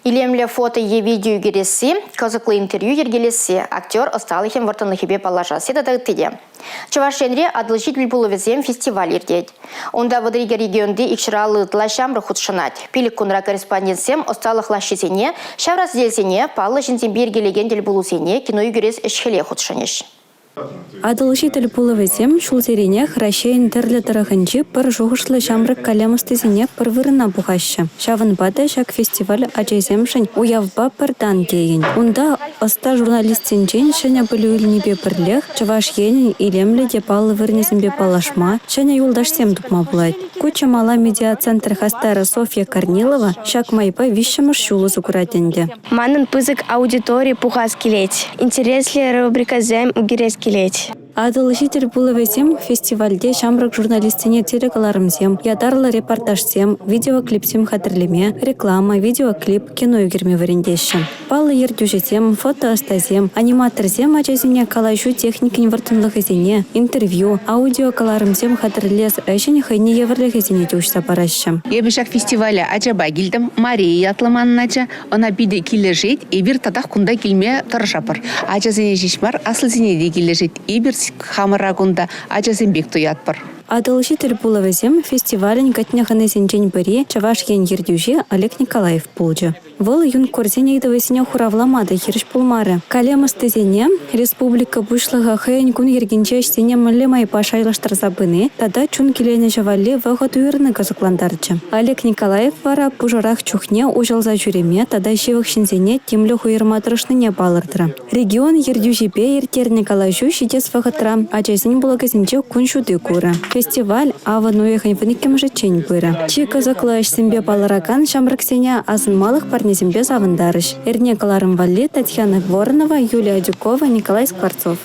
Илемлӗ фото е видео ӳкересси, кӑсӑклӑ интервью йӗркелесси, актер ӑсталӑхӗн вӑрттӑнлӑхӗпе паллашасси тата ытти те. Чӑваш Енре Атӑлҫи тӗлпулӑвӗсем фестиваль иртет. Унта 32 регионти 250 ытла ҫамрӑк хутшӑнать. Пилӗк кунра корреспондентсем ӑсталӑх лаҫҫисене, ҫавра сӗтелсене, паллӑ ҫынсемпе йӗркелекен тӗлпулусене, кино ӳкерес ӗҫ-хӗле хутшӑнӗҫ. Атӑлҫи тӗлпулӑвӗсем ҫулсеренех Раҫҫейӗн тӗрлӗ тӑрӑхӗнчи пӗр шухӑшлӑ ҫамрӑк калем ӑстисене пӗр вырӑна пухаҫҫӗ. Ҫавӑнпа та ҫак фестиваль ачасемшӗн уявпа пӗр тан тейӗн. Унта ӑста журналистсенчен ҫӗнӗ пӗлӳ илнипе пӗрлех Чӑваш Енӗн илемлӗ те паллӑ вырӑнӗсемпе паллашма, ҫӗнӗ юлташсем тупма пулать. Ку Чӑмала медиацентр хастарӗ Софья Корнилова ҫак майпа виҫҫӗмӗш ҫул усӑ курать ӗнтӗ. Манӑн пысӑк аудитори пухас килет, интереслӗ рубрикӑсем ӳкерес килет. Атӑлҫи тӗлпулӑвӗсем фестивальте ҫамрӑк журналистсене телекӑларӑмсем, ятарлӑ репортажсем, видеоклипсем хатӗрлеме, реклама, видеоклип, кино ӳкерме вӗрентеҫҫӗ. Паллӑ ертӳҫӗсем, фотоӑстасем, аниматорсем ачасене калаҫу техникин вӑрттӑнлӑхӗсене, интервью, аудиокӑларӑмсем хатӗрлес ӗҫӗн хӑйне евӗрлӗхӗсене те уҫса параҫҫӗ. Эпӗ ҫак фестивале ачапа килтӗм. Мария ятлӑ манӑн ача. Ӑна питӗ килӗшет. Эпир татах кунта килме тӑрӑшатпӑр. Ачасене ҫеҫ мар, аслисене те килӗшет. Эпир хамӑра кунта ачасем пек туятпӑр. Атӑлҫи тӗлпулӑвӗсем фестивалӗн кӗтнӗ хӑнисенчен пӗри Чӑваш Ен ертӳҫи Олег Николаев пулчӗ. Вӑл юнкорсен ыйтӑвӗсене хуравлама та хирӗҫ пулмарӗ. Калем ӑстисене республика Пуҫлӑхӗ хӑйӗн кун йӗркинче ӗҫсене мӗнле майпа шайлаштарса пыни тата чун киленӗҫӗ валли вӑхӑт уйӑрни кӑсӑклантарчӗ. Олег Николаев вара пушӑрах чухне уҫӑлса ҫӳреме тата ҫывӑх ҫынсене тимлӗх уйӑрма тӑрӑшнине палӑртрӗ. Регион ертӳҫипе ирттернӗ калаҫу ҫитес вӑхӑтра ачасен блокӗсенче кун ҫути курӗ. Фестиваль авӑн уйӑхӗн 12-мӗшӗччен пырӗ. Чи кӑсӑклӑ ӗҫсемпе палӑракан ҫамрӑксене асӑнмалӑх парнесемпе савӑнтарӗҫ. Эрне кӑларӑм валли Татьяна Воронова, Юлия Адюкова, Николай Скворцов.